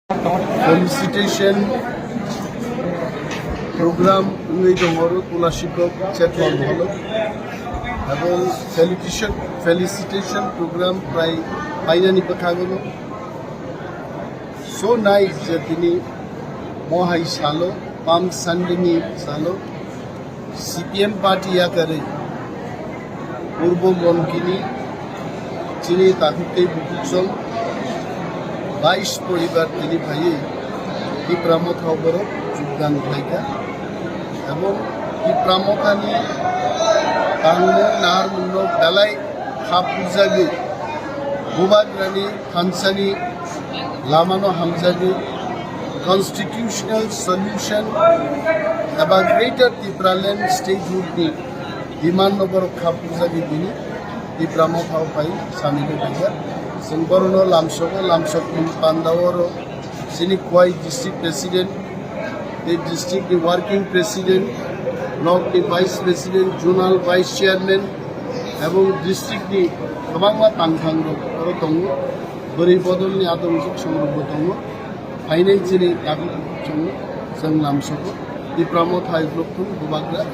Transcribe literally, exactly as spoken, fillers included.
Felicitation program wngwi tongo oro Kulashikhok Chetwal Hall o. Abo felicitation, felicitation program prai painani bwkhago. So nice je tini mohai salo, Palm Sunday ni salo, C P M party yakarwi Purbo Monkini chini takhuk tei bukhuk song bais poribar tini phaiwi Tipra Motha o borok jogdan khlaikha. Ebong Tipra Mothani tangmung naharmungno belai kha pujagwi Bubagrani thansani lamano hamjagwi constitutional solution eba Greater Tipraland Statehood ni demand no borok kha pujagwi bini Tipra Motha o phai samino khaijak. Chwng borokno lamsogo, lamsokni panda oro chini Khowai District President, tei district ni working president, block ni vice president, zonal vice chairman, ebong district ni kwbangma tangthang rok oro tongo, bwrwi bodol ni adong song rok bo tongo, phainai chini dabu chwng, chwng lamsogo, Tipra Motha hai bloktun bubagra.